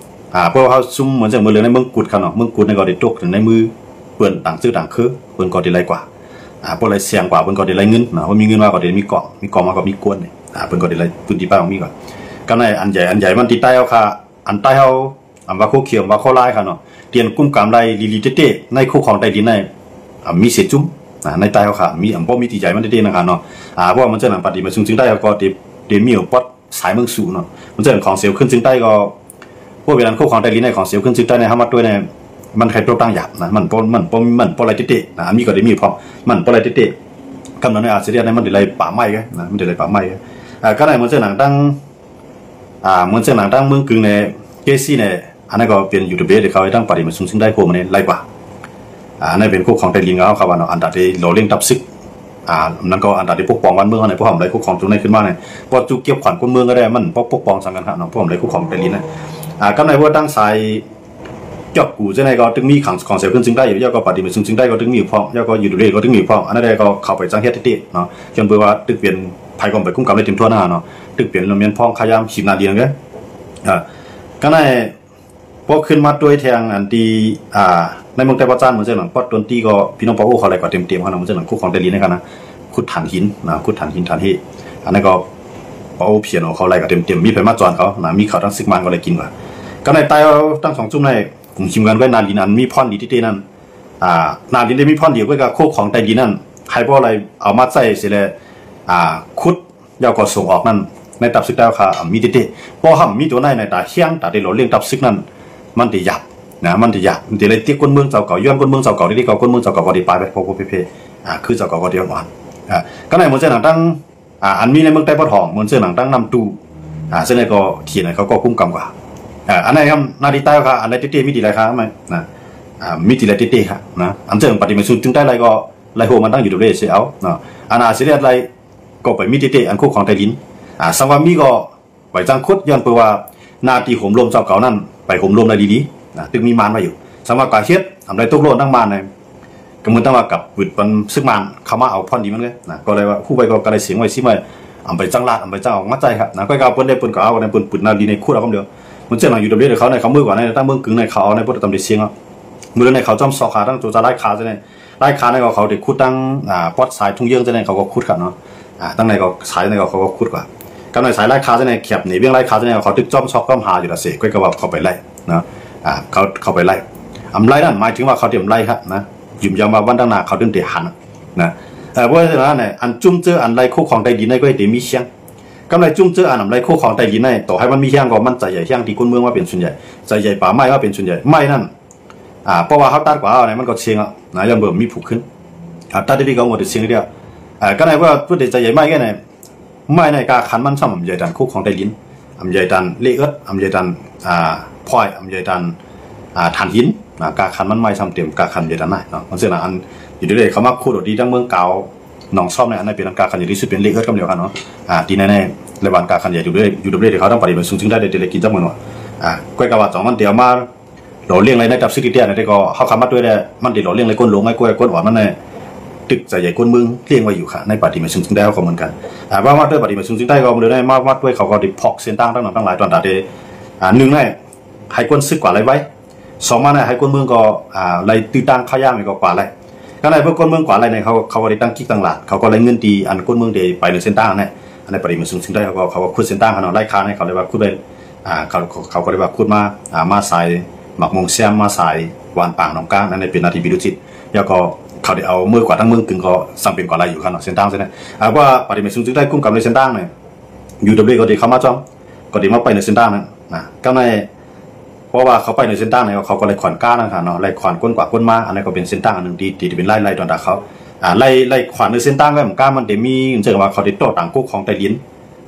ອ່າ ເພາະວ່າເຮົາຊຸມເໝືອນເຊິ່ງເມືອງເລື່ອງໃນເມືອງກຸດເຂົາເນາະ ເມືອງກຸດນີ້ກໍໄດ້ຕົກໃນມືເພິ່ນຕ່າງຊື່ຕ່າງຄື ເພິ່ນກໍໄດ້ໄລ່ກວ່າ ອ່າ ເພາະໄດ້ສຽງກວ່າ ເພິ່ນກໍໄດ້ໄລ່ເງິນນະ ເພາະມີເງິນມາກໍໄດ້ມີກອງ ມີກອງມາກໍມີກວນນີ້ ອ່າ ເພິ່ນກໍໄດ້ໄລ່ພື້ນທີ່ປ່າຂອງມີກ່ອນ ກໍໃນອັນໃຫຍ່ ອັນໃຫຍ່ມັນທີ່ໃຕ້ເຮົາຄາ ອັນໃຕ້ເຮົາ ອຳວ່າໂຄຂຽວ ອຳວ່າໂຄລາຍຄະເນາະ ທີ່ອັນກຸມກຳໄດ້ລີໆເຕະໆ ໃນຄຸ້ມຄອງໃຕ້ດິນໃນ ອ່າ ມີເສດຈຸ້ມ ອ່າ ໃນໃຕ້ເຮົາຄະ ມີ ອຳ ບໍ່ມີທີ່ໃຫຍ່ມັນເຕະໆນະຄະເນາະ ອ່າ ເພາະວ່າເໝືອນເຊິ່ງນຳປະຕິມາຊຸງຊຶງໃຕ້ເຮົາກໍເຕ ເຕມີປອດສາຍເມືອງສູເນາະ ເໝືອນເຊິ່ງຂອງເສວຂຶ້ນຊຶງໃຕ້ກໍ ພວກເວລາຄຸ້ມຄອງໃຕ້ດິນໃນຂອງເສວຂຶ້ນຊຶງໃຕ້ໃນ ເຮົາມາດ້ວຍໃນ ມັນໃຫ້ຕົວຕັ້ງຢາບນະ ມັນບໍ່ ມັນບໍ່ ມັນບໍ່ໄດ້ເຕະໆນະ ອັນມີກໍໄດ້ມີພ້ອມ ມັນບໍ່ໄດ້ເຕະໆ ກຳນຳໃນອາເຊຍໃນມັນໄດ້ໄລ່ປ່າໄມ້ໄງນະ ມັນໄດ້ໄລ່ປ່າໄມ້ໄງ ອ່າ ກໍໃນເໝືອນເຊິ່ງໜັງຕັ້ງ ອ່າ ເໝືອນເຊິ່ງໜັງຕັ້ງເມືອງກຶງໃນເກຊີໃນ ອັນນັ້ນກໍເປັນຢູທູບເບສທີ່ເຂົາໃຫ້ຕັ້ງປະຕິມາຊຸງຊຶງໃຕ້ໂຄມາໃນໄລ່ກວ່າ ອ່າ ອັນນັ້ນເປັນຄຸ້ມຄອງໃຕ້ດິນເຮົາຄະວ່າເນາະ ອັນຕາທີ່ຫຼໍ່ລ້ຽງຕັບຊຶກ ອ່າ ນັ້ນກໍອັນຕາທີ່ປົກປ້ອງບ້ານເມືອງເຮົາໃນ ພວກເຮົາໄດ້ຄຸ້ມຄອງຕົງໃນຂຶ້ນມາໃນ ບໍ່ຈູເກັບຂວັນຄົນເມືອງກໍໄດ້ ມັນບໍ່ປົກປ້ອງສັງກັນຄະເນາະ ພວກເຮົາໄດ້ຄຸ້ມຄອງໃຕ້ດິນໃນ ອ່າ ກຳໃນພວກຕັ້ງສາຍ ຈອກກູຈັ່ງໃດກໍຕຶງມີຂອງ ຂອງເສວຂຶ້ນຊຶງໃຕ້ຢູ່ ແລ້ວກໍປະຕິມາຊຸງຊຶງໃຕ້ກໍຕຶງມີຢູ່ພ້ອມ ແລ້ວກໍຢູທູບເບສກໍຕຶງມີຢູ່ພ້ອມ ອັນນັ້ນໃດກໍເຂົ້າໄປຈັ່ງເຮັດເຕະໆເນາະ ຍ້ອນເພາະວ່າຕຶກເປັນ ໃຜກໍໄປກຸມກຳໄດ້ເຕັມທົ່ວໜ້າເນາະ ຕຶກເປັນລະແມ່ນພ້ອງຂະຍາມຂີດໜ້າດີນະ ອ່າ ກໍໃນ ພໍຂຶ້ນມາດ້ວຍແທງອັນທີ່ ອ່າ ໃນເມືອງໃຕ້ປະຈານເໝືອນເຊິ່ງໜັງປອດຕົນຕີກໍ ພີ່ນ້ອງປາໂອເຂົາໄລ່ກວ່າເຕັມໆເນາະ ເໝືອນເຊິ່ງໜັງຄຸ້ມຄອງໃຕ້ດິນໃນຂະນະ ຂຸດຖ່ານຫີນນະ ຂຸດຖ່ານຫີນຖ່ານເຮ ອັນນັ້ນກໍປາໂອພຽນເຂົາໄລ່ກວ່າເຕັມໆ ມີໃຜມາຈອນເຂົານະ ມີເຂົາທັງຊຶກມານກໍໄດ້ກິນກວ່າ ກໍໃນໃຕ້ເຮົາທັງສອງຈຸ້ມໃນກຸມຄິມກັນໄວ້ໜ້າດິນອັນມີພອນດີເຕະໆນັ້ນ ອ່າ ໜ້າດິນໄດ້ມີພອນດຽວກັນກັບຄຸ້ມຄອງໃຕ້ດິນນັ້ນ ໃຫ້ບໍ່ໄດ້ເອົາມາໃຊ້ເສຍແລະ ອ່າ ຂຸດ ແລ້ວກໍສົ່ງອອກນັ້ນ ໃນຕັບຊຶກແລ້ວຄະ ອ່າ ມີເຕະໆ ເພາະຫາກມີຕົວໃນໃນຕາແຂງ ຕາໄດ້ຫຼໍ່ລ້ຽງຕັບຊຶກນັ້ນ ມັນໄດ້ຢາບນະ ມັນໄດ້ຢາບ ມັນໄດ້ໄດ້ຕິກຄົນເມືອງເຈົ້າເກົ່າ ຍ້ອນຄົນເມືອງເຈົ້າເກົ່າ ທີ່ເຂົາຄົນເມືອງເຈົ້າເກົ່າກໍໄດ້ປາຍໄປ ເພາະວ່າເພ ອ່າ ຄືເຈົ້າເກົ່າກໍໄດ້ອ່ອນ ອ່າ ກໍໃນເໝືອນເຊິ່ງໜັງຕັ້ງ ອ່າ ອັນມີໃນເມືອງໃຕ້ປະຖອງ ເໝືອນເຊິ່ງໜັງຕັ້ງນ້ຳຕູ້ ອ່າ ເຊິ່ງໃດກໍທີ່ໃນເຂົາກໍກຸມກຳກວ່າ ອ່າ ອັນໃດນາດີໃຕ້ຄະ ອັນໃດເຕະໆ ມີທີ່ໃດຄະ ນະ ອ່າ ມີທີ່ໃດເຕະໆ ຄະນະ ອັນເຊິ່ງປະຕິມາຊຸງຊຶງໃຕ້ໄດ້ກໍ ໄລ່ໂຮມກັນຕັ້ງຢູ່ ຢູ່ເດເຊເອົາເນາະ ອັນອາເຊເລດໄລກໍໄປມີເຕະໆ ອັນຄຸ້ມຄອງໃຕ້ດິນ ອ່າ ສັງວ່າມີກໍໄປຈັ່ງຂຸດ ຍ້ອນເພາະວ່າໜ້າທີ່ໂຮມລົມເຈົ້າເກົ່ານັ້ນ ໄປໂຮມລົມໄດ້ດີໆນະ ຕຶງມີມານໄວ້ຢູ່ ສັງວ່າກະເຮັດ ອຳໄລຕົກໂລນທັງມານໃນ ກໍເໝືອນຕັ້ງວ່າກັບປຶດປັນຊຶກມານເຂົ້າມາເອົາພອນດີມັນເລີຍນະ ກໍເລີຍວ່າຮູ້ໄວ້ກໍ ກໍໄດ້ສຽງໄວ້ຊິມໄວ້ ອຳໄປຈັ່ງລາດ ອຳໄປຈັ່ງອອກມາໃຈຄະນະ ກໍກະເພິ່ນໄດ້ ເພິ່ນກໍເອົາ ເພິ່ນປຶດໜ້າດີໃນຂຸດເອົາຄຳດຽວ ເໝືອນເຊັ່ນຢູ່ ຢູທູບເບສເຂົາໃນ ເຂົາເມືອກ່ອນໃນ ຕັ້ງເມືອງກຶງໃນ ເຂົາເອົາໃນບໍ່ໄດ້ຕຳໄດ້ສຽງເນາະ ເມື່ອໃນເຂົາຈອມຊອກຫາທັງໂຈຈາລາຍຄາຈັ່ງໃດ ລາຍຄາໃນກໍເຂົາໄດ້ຂຸດ ທັງ ອ່າ ປອດສາຍທຸງເຢີງຈັ່ງໃດ ເຂົາກໍຂຸດຄະເນາະ ອ່າ ທັງໃນກໍສາຍໃນກໍເຂົາກໍຂຸດກວ່າ ກຳໃນສາຍລາຍຄາຈັ່ງໃດ ແຄບໃນວຽງລາຍຄາຈັ່ງໃດ ເຂົາຕຶກຈອມຊອກຈອມຫາຢູ່ລະເສ ກໍກະວ່າເຂົາໄປໄລ່ເນາະ ອ່າ ເຂົາ ເຂົາໄປໄລ່ ອຳໄລນັ້ນໝາຍເຖິງວ່າເຂົາຕຽມໄລ່ຄະນະ ຢືນຢັນວ່າວັນຂ້າງໜ້າເຂົາຈຶ່ງໄດ້ຫັນນະ ເອີ ເພາະສະນັ້ນ ອັນຈຸ້ມເຈີ ອັນໄລ່ຄຸ້ມຄອງໃຕ້ດິນໃນກໍໄດ້ມີແຮງ ກຳໃນຈຸ້ມເຈີ ອັນນຳໄລ່ຄຸ້ມຄອງໃຕ້ດິນໃນ ຕໍ່ໃຫ້ມັນມີແຮງກໍມັນຈະໃຫຍ່ແຮງທີ່ຄົນເມືອງມາເປັນສ່ວນໃຫຍ່ ຈະໃຫຍ່ປ່າໄມ້ມາເປັນສ່ວນໃຫຍ່ ໄມ້ນັ້ນ ອ່າ ເພາະວ່າເຮົາຕັດກວ່າເອົາໃນມັນກໍເຊງແລ້ວນະ ຍ້ອນບໍ່ມີຜູກຂຶ້ນ ອ່າ ຕັດໄດ້ດີກໍໝົດເຊງເດີ ອ່າ ກໍໃນເພາະວ່າຜູ້ໃດຈະໃຫຍ່ໄມ້ແກ່ໃນ ໄມ້ໃນກາຄັນມັນຊ່ຳໃຫຍ່ຕານຄຸ້ມຄອງໃຕ້ດິນ ອຳໃຫຍ່ຕານເລເອິດ ອຳໃຫຍ່ຕານ ອ່າ ພອຍ ອຳໃຫຍ່ຕານ ອ່າ ຖ່ານຫີນນະ ກາຄັນມັນໄມ້ຊ່ຳເຕັມ ກາຄັນໃຫຍ່ຕານໄມ້ເນາະ ເພາະສະນັ້ນ ອັນ ຢູ່ເດເດເຂົາມາຂຸດເອົາທີ່ທາງເມືອງກາວ ໜອງຊອມໃນ ອັນນັ້ນເປັນກາຄັນໃຫຍ່ທີ່ສຸດ ເປັນເລເອິດກຳດຽວກັນເນາະ ອ່າ ທີ່ໃນ ໃນລະຫວ່າງກາຄັນໃຫຍ່ຢູ່ເດເດ ຢູ່ເດເດເຂົາທາງປະເດນເມືອງສູງຈຶ່ງໄດ້ ໄດ້ ໄດ້ກິນຈັກມື້ເນາະ ອ່າ ກ້ອຍກະວ່າສອງມັນເຕຍມາ ຫຼໍ່ລ້ຽງໄວ້ໃນຕັບຊຶກທີ່ແທ້ນະ ແຕ່ກໍເຮົາຄຳມາດ້ວຍແລ້ວ ມັນໄດ້ຫຼໍ່ລ້ຽງໄວ້ກົ້ນໂລງ ໄວ້ກ້ວຍກ້ນອ່ອນມັນນະ ຕຶກຈະໃຫຍ່ກົ້ນເມືອງລ້ຽງໄວ້ຢູ່ຄະ ໃນປະຕິມາຊຸງຊຶງໃຕ້ເຮົາກໍເໝືອນກັນ ອ່າ ວ່າມາດ້ວຍປະຕິມາຊຸງຊຶງໃຕ້ກໍເລີຍໄດ້ມາ ມາດ້ວຍເຂົາກໍໄດ້ພອກເສັ້ນທາງຕ່າງໆທັງຫຼາຍ ຕອນຕາເດ ອ່າ ໜຶ່ງໃນໃຫ້ກ້ນຊຶກກວ່າໄລ່ໄວ ສອງມາໃນໃຫ້ກົ້ນເມືອງກໍ ອ່າ ໄລ່ຕື້ຕ່າງເຂົ້າຢ່າງນີ້ກໍກວ່າໄລ່ ກະໃນພວກຄົນເມືອງກວາດໄລ່ໃນ ເຂົາ ເຂົາກໍໄດ້ຕັ້ງກິກຕັ້ງຫຼາດ ເຂົາກໍໄລ່ເງິນທີ່ອັນຄົນເມືອງໄດ້ໄປໃນເສັ້ນທາງນັ້ນແຫຼະ. ອັນໃນປະເດນເມືອງສູງເຊີງໃຕ້ ເຂົາກໍ ເຂົາກໍຂຸດເສັ້ນທາງຫັ້ນເນາະ ໄລ່ຄາໃນ ເຂົາເລີຍວ່າຂຸດໄປ ອ່າ ເຂົາ ເຂົາກໍເລີຍວ່າຂຸດມາ ອ່າ ມາສາຍໝາກມ່ວງແຊມ ມາສາຍຫວານປາງໜອງກາງ ອັນນັ້ນເປັນໜ້າທີ່ພິລຸດຊິດ ແລ້ວກໍເຂົາໄດ້ເອົາເມືອກວາດທັງເມືອງກຶງ ກໍສຳເປັນກວາດໄລ່ຢູ່ຄັນເນາະ ເສັ້ນທາງເສັ້ນນັ້ນ ອ່າ ເພາະວ່າປະເດນເມືອງສູງເຊີງໃຕ້ກຸມກຳໃນເສັ້ນທາງນັ້ນ ຢູດັບເບິນຢູ ກໍໄດ້ເຂົ້າມາຈ້ອມ ກໍໄດ້ມາໄປໃນເສັ້ນທາງນັ້ນນະ ກະໃນ ເພາະວ່າເຂົາໄປໃນເສັ້ນທາງນັ້ນ ເຂົາກໍໄລ່ຂວັນການະຄັນເນາະ ໄລ່ຂວັນຄົນກວາດຄົນມາ ອັນນັ້ນກໍເປັນເສັ້ນທາງອັນໜຶ່ງທີ່ ທີ່ ທີ່ເປັນໄລ່ ໄລ່ດອນດາເຂົາ ອ່າ ໄລ່ ໄລ່ຂວັນໃນເສັ້ນທາງ ແລ້ວມັນກະ ມັນໄດ້ມີ ເຊັ່ນວ່າເຂົາໄດ້ຕໍ່ຕາງປົກຄອງໃຕ້ດິນ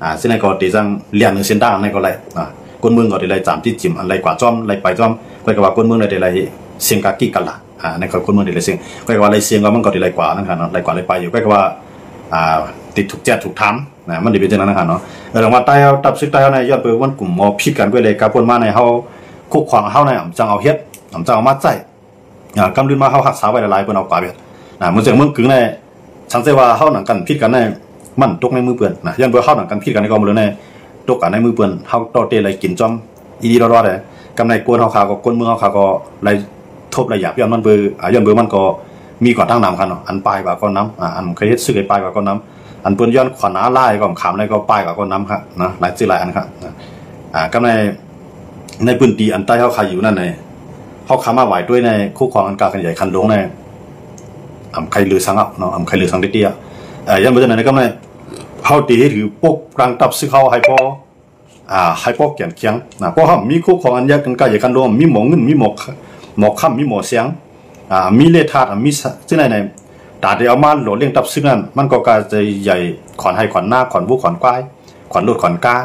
ອ່າ ເຊັ່ນນັ້ນກໍໄດ້ຈັ່ງລຽນໃນເສັ້ນທາງນັ້ນກໍໄດ້ ອ່າ ຄົນເມືອງກໍໄດ້ໄລ່ຈາມຕິດຈິມ ອັນໄລ່ກວາດຈ້ອມ ໄລ່ໄປຈ້ອມ ຂ້ອຍກໍວ່າຄົນເມືອງໄດ້ ໄດ້ໄລ່ເສັງກາກິກກັນລະ ອ່າ ໃນຄົນເມືອງໄດ້ໄລ່ເສັງ ຂ້ອຍກໍວ່າໄລ່ເສັງກໍມັນກໍໄດ້ໄລ່ກວາດນັ້ນຄັນເນາະ ໄລ່ກວາດໄລ່ໄປຢູ່ ຂ້ອຍກໍວ່າ ອ່າ ຕິດຖືກແຈດຖືກຖາມ ນະ ມັນໄດ້ເປັນຈັ່ງນັ້ນນະຄັນເນາະ ເອີ ແຕ່ວ່າໃຕ້ເຮົາ ຕັບສຶກໃຕ້ເຮົານີ້ ຍ້ອນເພິ່ນມັນກຸ່ມໝໍຜິດກັນເວີຍເລີຍ ກະເພິ່ນມາໃນເຮົາ ຄຸກຄອງເຮົານີ້ ຈະເອົາເຮັດ ຈະເອົາມາໃຊ້ ອ່າ ກຳລືນມາເຮົາຮັກສາໄວ້ຫຼາຍໆ ເພິ່ນເອົາກວາດເບິດ ອ່າ ເໝືອນຈັ່ງເມືອງກຶງນີ້ ສັງເກດວ່າເຮົາໜັງກັນຜິດກັນນີ້ ມັນຕົກໃນມືເພິ່ນນະ ຢ້ານເພິ່ນເຮົາໜັງກັນຜິດກັນນີ້ກໍໝົດເລີຍນີ້ ຕົກກັນໃນມືເພິ່ນ ເຮົາຕໍ່ເຕະໄລ່ກິນຈ້ອມ ອີ່ດີລອດໆ ກຳໃນກວນເຮົາຄາກໍ ກວນເມືອງເຮົາຄາກໍໄລ່ທົບໄລ່ຢາບ ຍ້ອນມັນເບີ ອ່າ ຍ້ອນເບີມັນກໍມີກວ່າຕັ້ງນຳຄັນເນາະ ອັນປາຍກວ່າກໍນຳ ອ່າ ອັນເຄີຍເຮັດຊຶກໄດ້ປາຍກວ່າກໍນຳ ອັນເພິ່ນຍ້ອນຂວັນອາລາຍກໍຂຳໄດ້ກໍປາຍກວ່າກໍນຳຄັນນະ ຫຼາຍຊື່ຫຼາຍອັນຄັນນະ ອ່າ ກຳໃນ ໃນພື້ນທີ່ອັນໃຕ້ເຮົາຄາຢູ່ນັ້ນໃນ ເຮົາຄາມາຫວາຍດ້ວຍໃນຄູ່ຄອງອັນການຂະຫຍາຍຂັນລົງໃນ ອຳໄຄເຫຼືອສັງເອົາເນາະ ອຳໄຄເຫຼືອສັງເຕຍ ເອີ ຢ້ານບໍ່ເຊັ່ນນັ້ນນະ ກຳໃນ ເຮົາຕິເຮັດຖືປົກປ້ອງຕັບຊຶກເຮົາໃຫ້ພໍ ອ່າ ໃຫ້ພໍແກ່ນຂຽງນະ ເພາະເຮົາມີຄູ່ຄອງອັນຍັກ ອັນການຂະຫຍາຍຂັນລົງ ມີໝໍເງິນ ມີໝໍ ໝໍຄຳ ມີໝໍແສງ ອ່າ ມີແຮ່ທາດ ມີ ສ- ສິ່ງໃດໃນ ຕາທີ່ເອົາມາຫຼໍ່ລ້ຽງຕັບຊຶກນັ້ນ ມັນກໍກະຈະໃຫຍ່ຂວັນໄຮ່ຂວັນນາ ຂວັນວົຂວັນຄວາຍ ຂວັນລົດຂວັນກາ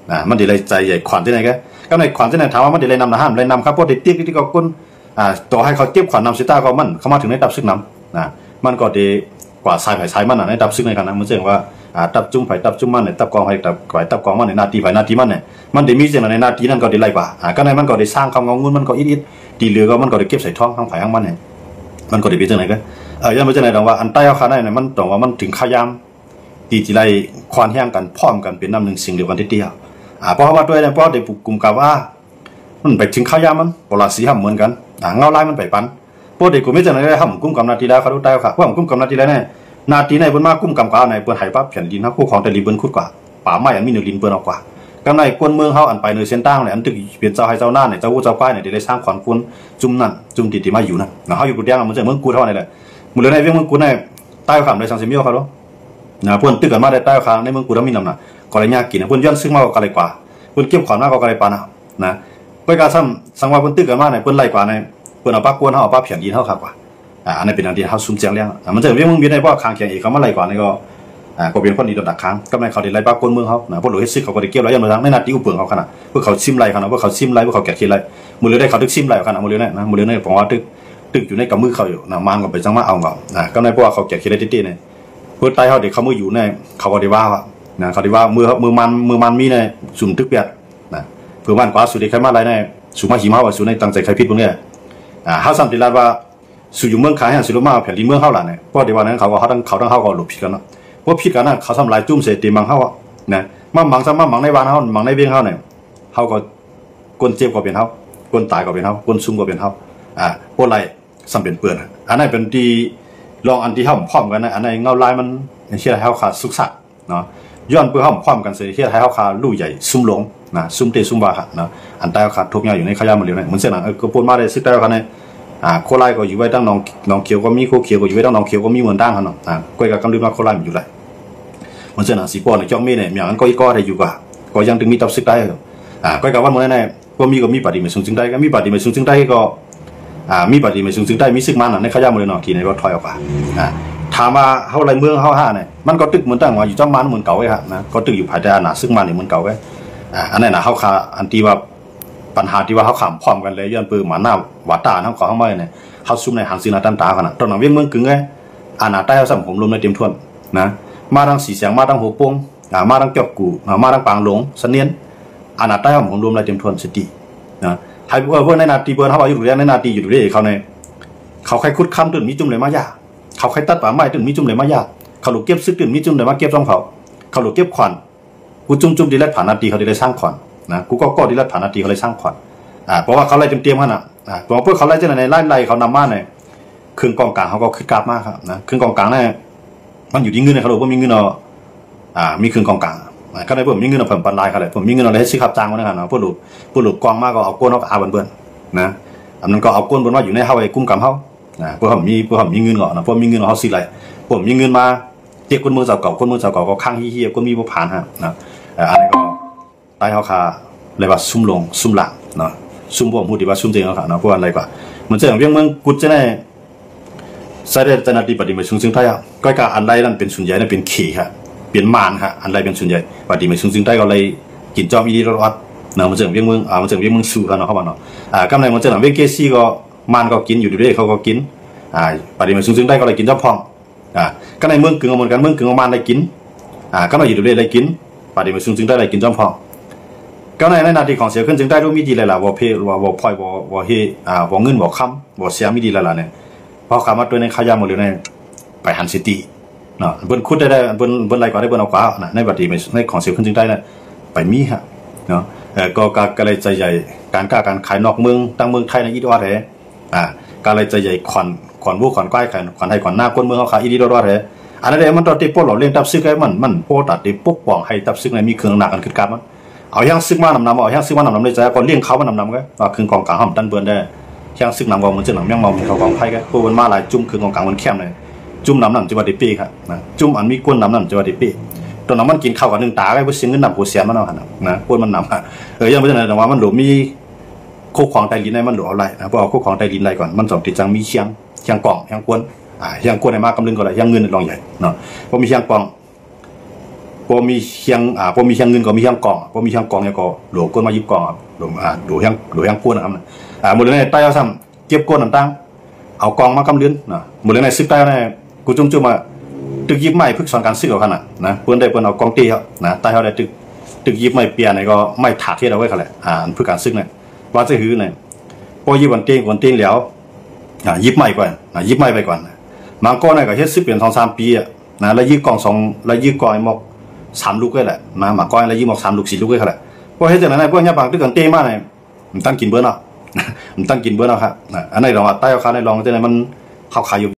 ນະ ມັນຊິໄດ້ໃສ່ໃຫຍ່ຂວັນທີ່ໃດກະ ກຳໃນຂວັນທີ່ໃດ ຖາມວ່າມັນຊິໄດ້ນຳນະ ມັນບໍ່ໄດ້ນຳຄັບ ເພາະໄດ້ຕິດທີ່ກໍຄົນ ອ່າ ຕໍ່ໃຫ້ເຂົາເກັບຂວັນນຳຊິຕາກໍມັນເຂົ້າມາເຖິງໃນຕັບຊຶກນຳນະ ມັນກໍໄດ້ກວ່າສາຍໃຜສາຍມັນນະ ໃນຕັບຊຶກໃນຂະນະ ມັນເຊິ່ງວ່າ ອ່າ ຕັບຈຸ່ມໃຜຕັບຈຸ່ມມັນ ໃນຕັບກອງໃຜຕັບໃຜຕັບກອງມັນ ໃນໜ້າທີ່ໃຜໜ້າທີ່ມັນ ມັນໄດ້ມີຈັ່ງໃດ ໃນໜ້າທີ່ນັ້ນກໍໄດ້ໄລ່ກວ່າ ອ່າ ກະໃນມັນກໍໄດ້ສ້າງຄຳເງົາງຸ່ນ ມັນກໍອິດໆ ທີ່ເຫຼືອກໍມັນກໍໄດ້ເກັບໃສ່ທ້ອງ ທາງໃຜທາງມັນ ມັນກໍໄດ້ເປັນຈັ່ງໃດກະ ເອີ ຢ້ານບໍ່ຈັ່ງໃດ ຕ້ອງວ່າອັນໃຕ້ເຮົາຄາໃນ ມັນຕ້ອງວ່າມັນເຖິງຄາວຍາມ ທີ່ຊິໄດ້ຂວັນແຮງກັນ ພ້ອມກັນເປັນນ້ຳໜຶ່ງສຽງດຽວກັນທີດຽວ ອ່າ ເພາະເຮົາມາດ້ວຍນະ ເພາະໄດ້ກຸມກຳວ່າ ມັນໄປເຖິງຄາວຍາມມັນ ເພາະລາສີຫ້າມເໝືອນກັນ ອ່າ ເງົາລາຍມັນໄປປັນ ເພາະໄດ້ກຸມເຮັດຈັ່ງໃດ ເຮົາມັນກຸມກຳໜ້າທີ່ແລ້ວ ເຂົາໄດ້ ເພາະມັນກຸມກຳໜ້າທີ່ແລ້ວນະ ໜ້າທີ່ໃນເພິ່ນມາກຸມກຳກວ່າໃນ ເພິ່ນໃຫ້ປາບແຜ່ນດິນເຮົາ ຄຸ້ມຄອງໃຕ້ດິນເພິ່ນຂຸດກວ່າ ປ່າໄມ້ອັນມີໜຶ່ງດິນເພິ່ນເອົາກວ່າ ກຳໃນກວນເມືອງເຮົາອັນໄປເໜືອເສັ້ນທາງແຫຼະ ອັນຕຶກເປັນເຈົ້າໄຮ່ເຈົ້ານາໃນ ເຈົ້າງົວເຈົ້າຄວາຍໃນ ທີ່ໄດ້ສ້າງຂວັນຄົນຈຸ່ມນັ້ນ ຈຸ່ມທີ່ ທີ່ມາຢູ່ນັ້ນນະ ເຮົາຢູ່ຜູ້ດຽວ ມັນເຊັ່ນເມືອງກຸດເຮົານີ້ແຫຼະ ມື້ເລີຍໃນວຽງເມືອງກຸດໃນ ໃຕ້ຄຳໃດສັງສິມີເຂົາ ນະ ເພິ່ນຕຶກກັນມາແຕ່ໃຕ້ຄາ ໃນເມືອງກຸດເຮົາມີນຳນະ ກໍໄດ້ຍາກກິນ ເພິ່ນຍ້ອນຊຶກມາກໍໄດ້ກວ່າ ເພິ່ນເກັບຂວັນມາກໍໄດ້ປານນະ ໄປກະຊ້ຳ ສັງວ່າເພິ່ນຕຶກກັນມາໃນ ເພິ່ນໄລ່ກວ່າໃນ ເພິ່ນເອົາປາກກວນເຮົາ ເອົາປາແຜ່ນດິນເຮົາຄັກກວ່າ ອ່າ ອັນນັ້ນເປັນອັນທີ່ເຮົາຊຸມແຈ້ງແລ້ວ ອ່າ ມັນຈະວຽງເມືອງບິນໃນ ເພາະວ່າຂ້າງຄຽງເອກເຂົາມາໄລ່ກວ່າໃນກໍ ອ່າ ກໍເປັນຜົນດີຕໍ່ດັກຄາງ ກຳໃນເຂົາໄດ້ໄລ່ປາກວນເມືອງເຮົານະ ພວກໂລເຮັດຊຶກເຂົາກໍໄດ້ເກັບໄວ້ ຢ້ານວ່າທາງໃນໜ້າທີ່ອຸເປິງເຮົາຂະນະ ພວກເຂົາຊິມໄລ່ຂະນະ ພວກເຂົາຊິມໄລ່ ພວກເຂົາແກະເຂດໄລ່ ມື້ເລີຍໄດ້ເຂົາຕຶກຊິມໄລ່ຂະນະ ມື້ເລີຍນະ ມື້ເລີຍໃນປອງວ່າຕຶກ ຕຶກຢູ່ໃນກຳມືເຂົາຢູ່ນະ ມານກໍໄປຈັ່ງມາເອົາເຂົາ ອ່າ ກຳໃນເພາະວ່າເຂົາແກະເຂດໄດ້ເຕະໆ ເນຍ ເພິ່ນໃຕ້ເຮົາເດ້ເຂົາມາຢູ່ແນ່ ເຂົາກໍໄດ້ວ່າ ນະ ເຂົາໄດ້ວ່າ ເມື່ອ ເມື່ອມັນ ເມື່ອມັນມີແນ່ ສຸມຕຶກແປດ ນະ ເພື່ອມັນກວ່າສຸໄດ້ໄຄມາໄລ່ແນ່ ສຸມາຫິມເຮົາວ່າ ສຸໄດ້ຕັ້ງໃຈໄຄຜິດເບິ່ງແນ່ ອ່າ ເຮົາຊ້ຳຕິລາດວ່າ ສຸຢູ່ເມືອງຄາແຮ່ ສຸລົງມາເອົາແຜ່ນດິນເມືອງເຮົາລະແນ່ ເພາະໄດ້ວ່ານັ້ນ ເຂົາກໍ ເຮົາທັງ ເຂົາທັງເຮົາກໍລົບຜິດກັນເນາະ ເພາະຜິດກັນນະ ເຂົາຊ້ຳຫຼາຍຈຸ້ມເສຍເຕັມບັງເຮົາ ນະ ມາໝັງຊ້ຳ ມາໝັງໃນບ້ານເຮົາ ໝັງໃນວຽງເຮົາແນ່ ເຮົາກໍ ຄົນເຈັບກໍເປັນເຮົາ ຄົນຕາຍກໍເປັນເຮົາ ຄົນຊຸມກໍເປັນເຮົາ ອ່າ ບໍ່ໄລ່ ຊ້ຳເປັນເປື້ອນ ອັນນັ້ນເປັນທີ່ ລອງອັນທີ່ເຮົາພ້ອມກັນນະ ອັນນັ້ນເງົາລາຍມັນເຮັດໃຫ້ເຮົາຂາດສຸກສາກເນາະ ຍ້ອນເພື່ອເຮົາພ້ອມກັນເສຍເຮັດໃຫ້ເຮົາຂາດຮູ້ໃຫຍ່ຊຸມຫຼົງນະ ຊຸມເຕະຊຸມວ່ານະ ອັນໃຕ້ເຮົາຂາດທຸກຍາກຢູ່ໃນຂະຍາມເຫຼືອນະ ມັນເຊັ່ນນັ້ນ ເອີ ກໍປົນມາໄດ້ຊຶກໃຕ້ເຮົາຂະແນນ ອ່າ ໂຄລາຍກໍຢູ່ໄວ້ທາງໜອງ ໜອງຂຽວກໍມີ ໂຄຂຽວກໍຢູ່ໄວ້ທາງໜອງຂຽວກໍມີເໝືອນຕ່າງຫັ້ນເນາະ ອ່າ ກ້ອຍກໍກຳລືມວ່າໂຄລາຍມັນຢູ່ໄຫຼ ມັນເຊັ່ນນັ້ນ ສີປ້ອນໃນຈອກເມແນ່ ແມ່ນມັນກໍອີກກໍໄດ້ຢູ່ກວ່າ ກໍຍັງຕຶງມີຕັບຊຶກໃຕ້ ອ່າ ກ້ອຍກໍວັນມື້ນັ້ນແນ່ ກໍມີ ກໍມີປາຕີໄມ້ສູງຊຶງໃຕ້ ກໍມີປາຕີໄມ້ສູງຊຶງໃຕ້ກໍ ອ່າ ມີປາຕີໄມ້ສູງຊຶງໃຕ້ ມີຊຶກມານນະ ໃນຂະຍາມເລີຍເນາະ ທີ່ໃນກໍຖອຍອອກມາ ອ່າ ຖາມວ່າເຮົາໄລ່ເມືອງເຮົາຫາແນ່ ມັນກໍຕຶກເໝືອນຕັ້ງວ່າຢູ່ຈອມມານເໝືອນເກົ່າເດ້ຫະນະ ກໍຕຶກຢູ່ພາຍໃຕ້ອານາຊຶກມານນີ້ເໝືອນເກົ່າເດ້ ອ່າ ອັນນັ້ນນະ ເຮົາຄາ ອັນທີ່ວ່າ ປັນຫາທີ່ວ່າເຮົາຂ້າມພ້ອມກັນແລ້ວ ຍ້ອນເປີມານາວາຕານຳເຂົາເຮົາມາແນ່ ເຮົາຊຸມໃນຫາງຊຶງນາຕັນຕາຂະນາດ ຕອນນັ້ນວຽງເມືອງກຶງເດ້ ອານາໃຕ້ເຮົາຊ້ຳໂຫມລວມໄດ້ເຕັມຖ້ວນນະ ມາທັງສີແສງ ມາທັງຫົວໂປ່ງ ອ່າ ມາທັງຈອກກູ່ ອ່າ ມາທັງປາງຫຼົງ ສະເໜຽນ ອານາໃຕ້ເຮົາໂຫມລວມໄດ້ເຕັມຖ້ວນສະຕິນະ ໃຫ້ເບິ່ງ ເບິ່ງໃນໜ້າທີ່ເພິ່ນ ເຮົາວ່າຢູ່ດູແລໃນໜ້າທີ່ ຢູ່ດູແລເຂົາໃນ ເຂົາໃຄ່ຂຸດຄຳຕື່ນມີຈຸ້ມໃດມາຢາ ເຂົາໃຄ່ຕັດປ່າໄມ້ຕື່ນມີຈຸ້ມໃດມາຢາ ເຂົາໂລກເກັບຊຶກຕື່ນມີຈຸ້ມໃດມາເກັບຊ່ອງເຂົາ ເຂົາໂລກເກັບຂວັນ ກູຈຸ້ມຈຸ້ມທີ່ລັດຜານາຕີເຂົາທີ່ໄດ້ສ້າງຂວັນນະ ກູກໍກໍທີ່ລັດຜານາຕີເຂົາໄດ້ສ້າງຂວັນ ອ່າ ເພາະວ່າເຂົາໄລ່ເຕັມໆຫັ້ນນະ ອ່າ ເພາະວ່າພວກເຂົາໄລ່ຈັ່ງໃດໃນໄລ່ເຂົານຳມາໃນ ເຄື່ອງກອງກາງເຮົາກໍຄືກັບມາຄັບນະ ເຄື່ອງກອງກາງນັ້ນມັນຢູ່ທີ່ເງິນເຂົາໂລດ ບໍ່ມີເງິນເອົາ ອ່າ ມີເຄື່ອງກອງກາງ ອ່າ ຄັນໄດ້ເພີ່ມມີເງິນເອົາເພີ່ມປັນຫຼາຍຄັບ ເພີ່ມມີເງິນເອົາໄດ້ເຮັດຊິຮັບຈ້າງໝົດນະຄັບເນາະ ເພື່ອໂລດ ເພື່ອໂລດກອງມາກໍເອົາກົນເຮົາກໍຫາເພິ່ນເບິດນະ ອັນນັ້ນກໍເອົາກົນເພິ່ນມາຢູ່ໃນເຮົາ ໃຫ້ກຸມກຳເຮົານະ ເພື່ອເຮົາມີ ເພື່ອເຮົາມີເງິນເນາະ ເພື່ອມີເງິນເຮົາຊື້ໄດ້ ເພື່ອມີເງິນມາ ເຮັດຄົນເມືອງເຈົ້າເກົ່າ ຄົນເມືອງເຈົ້າເກົ່າກໍຄ້າງເຮຍ ຄົນມີບໍ່ຜ່ານຫັ້ນນະ ເອີ ອັນນີ້ກໍ ໃຕ້ເຮົາຄາ ເອີ້ນວ່າຊຸມຫຼົງຊຸມຫຼາງເນາະ ຊຸມບໍ່ຮູ້ດີວ່າຊຸມເຈັງເຮົາຄາເນາະ ພວກອັນໃດກວ່າ ມັນເຊິ່ງວຽງເມືອງກຸດຈະໄດ້ ໃຊ້ໄດ້ເຈົ້າໜ້າທີ່ປະຕິບັດສຸງເຊີງໄທ ກໍກະອັນໃດນັ້ນເປັນສ່ວນໃຫຍ່ນັ້ນເປັນເຂດ ເປັນມ່ານ ອັນໃດເປັນສ່ວນໃຫຍ່ປະຕິບັດສຸງເຊີງໄທກໍໄດ້ກິນຈອມອີ່ດີລອດເນາະ ມັນເຊິ່ງວຽງເມືອງ ອ່າ ມັນເຊິ່ງວຽງເມືອງຊູເນາະ ເຮົາວ່າເນາະ ອ່າ ກຳໃນມັນເຈົ້າວຽງເກຊີກໍມ່ານກໍກິນ ຢູ່ດີເດ້ເຂົາກໍກິນ ອ່າ ປະຕິບັດສຸງເຊີງໄທກໍໄດ້ກິນຈອມພອງ ອ່າ ກໍໃນເມືອງກຶງກໍເໝືອນກັນ ເມືອງກຶງກໍມ່ານໄດ້ກິນ ອ່າ ກໍໄດ້ຢູ່ດີໄດ້ກິນ ປະຕິບັດສຸງເຊີງໄທໄດ້ກິນຈອມພອງ ກໍໃນ ໃນໜ້າທີ່ຂອງເສວຂຶ້ນເຊີງໄທ ມີດີຫຼາຍໆ ບໍ່ເພ ບໍ່ ບໍ່ພອຍ ບໍ່ ບໍ່ເຮ ອ່າ ບໍ່ເງິນ ບໍ່ຄຳ ບໍ່ແຊມ ມີດີຫຼາຍໆ ນີ້ ພໍເຂົ້າມາຕົວໃນຂາຍຢາໝົດແລ້ວນີ້ ໄປຫັນຊິຕິເນາະ ເພິ່ນຂຸດໄດ້ ເພິ່ນ ເພິ່ນໄລ່ກວ່າໄດ້ ເພິ່ນເອົາກວ່ານະ ໃນປະຕິບັດໃນຂອງເສວຂຶ້ນເຊີງໄທນະ ໄປມີຮະເນາະ ເອີ ກໍ ກໍ ກໍໄດ້ໃຈໃຫຍ່ ການຄ້າການຂາຍນອກເມືອງ ທັງເມືອງໄທໃນອີດອອດແທ້ ອ່າ ການໄດ້ໃຈໃຫຍ່ຂວັນ ຂວັນວັວຂວັນຄວາຍ ຂວັນໄຮ່ຂວັນນາ ຄົນເມືອງເຮົາຂາຍອີ່ດີດອດໆ ແທ້ ອັນນັ້ນແຫຼະ ມັນຕ້ອງໄດ້ປົດລະເລັ່ງທັບສຶກ ມັນ ມັນບໍ່ຕັດໄດ້ປົກປ້ອງໃຫ້ທັບຊຶກນັ້ນມີເຄື່ອງໜັກອັນຂຶ້ນກັບມັນ ເອົາແຮງຊຶກມານຳໆ ເອົາແຮງຊຶກມານຳໆ ໃນໃຈກໍລ້ຽງເຂົາມານຳໆ ກໍເຄື່ອງກອງກາງເຮົາມັນຕັນເບີນໄດ້ ແຮງຊຶກນຳກໍເໝືອນເຊັ່ນໜັງແມງເມົາກິນເຂົ້າຂອງໃຜ ກໍເພາະມັນມາຫຼາຍຈຸ່ມ ເຄື່ອງກອງກາງມັນແຄມເລີຍ ຈຸ່ມນຳນັ້ນຈະວ່າໄດ້ເປະຄັບນະ ຈຸ່ມອັນມີກົນນຳນັ້ນຈະວ່າໄດ້ເປະ ຕອນນັ້ນມັນກິນເຂົ້າກັນໜຶ່ງຕາ ກໍບໍ່ເສຍເງິນນຳໂກເສນມັນເນາະ ນະ ຄົນມັນນຳ ເອີ ຢ່າງເຊັ່ນນັ້ນ ແຕ່ວ່າມັນໂດມີ ໂຄກຂອງໃຕ້ດິນໃນມັນໂດເອົາໄລ່ນະ ເພາະວ່າໂຄກຂອງໃຕ້ດິນໄລ່ກ່ອນ ມັນຕ້ອງທີ່ຈັ່ງມີຄຽງ ຄຽງກອງ ຄຽງກວນ ອ່າ ຄຽງກວນໃຫ້ມາກຳລຶງກໍໄດ້ ຄຽງເງິນລອງໃຫຍ່ເນາະ ບໍ່ມີຄຽງກອງ ບໍ່ມີຄຽງ ອ່າ ບໍ່ມີຄຽງເງິນກໍມີຄຽງກອງ ບໍ່ມີຄຽງກອງຫຍັງກໍໂດກວນມາຢິບກອງ ໂດ ອ່າ ໂດຄຽງ ໂດຄຽງກວນນະ ອ່າ ໝົດແລ້ວໃນໃຕ້ເຮົາຊ້ຳ ເກັບກວນຕ່າງໆ ເອົາກອງມາກຳລຶງນະ ໝົດແລ້ວໃນຊຶກໃຕ້ເຮົານີ້ ກູຈຸ້ມຈຸ້ມວ່າ ຕຶກຢິບໄມ້ຝຶກສອນການຊຶກເອົາຂະໜາດນະ ເພິ່ນໄດ້ເພິ່ນເອົາກອງເຕະເຮົານະ ໃຕ້ເຮົາໄດ້ຕຶກ ຕຶກຢິບໄມ້ເປຍນີ້ກໍໄມ້ຖາກເຮັດເອົາໄວ້ຂະແຫຼະ ອ່າ ຝຶກການຊຶກນີ້ ວ່າຈະຫືນະ ພໍຢິບອັນເຕງ ອັນເຕງແລ້ວ ອ່າ ຢິບໄມ້ກ່ອນນະ ຢິບໄມ້ໄປກ່ອນ ບາງກໍນະກໍເຮັດຊຶກເປັນສອງສາມປີອະນະ ລະຢື້ກອງສອງ ລະຢື້ກອງໃຫ້ໝອກສາມລູກໄວ້ແຫຼະນະ ບາງກໍລະຢື້ໝອກສາມລູກສີ່ລູກໄວ້ຂະແຫຼະ ພໍເຮັດຈັ່ງນັ້ນນະ ພວກຍາບາງຕຶກອັນເຕງມານີ້ ມັນຕັນກິນເບີດເນາະ ມັນຕັນກິນເບີດເນາະ ອ່າ ອັນໃດລອງວ່າໃຕ້ເຮົາຄາໃນລອງຈັ່ງໃດມັນ ເຮົາຂາຍຢູ່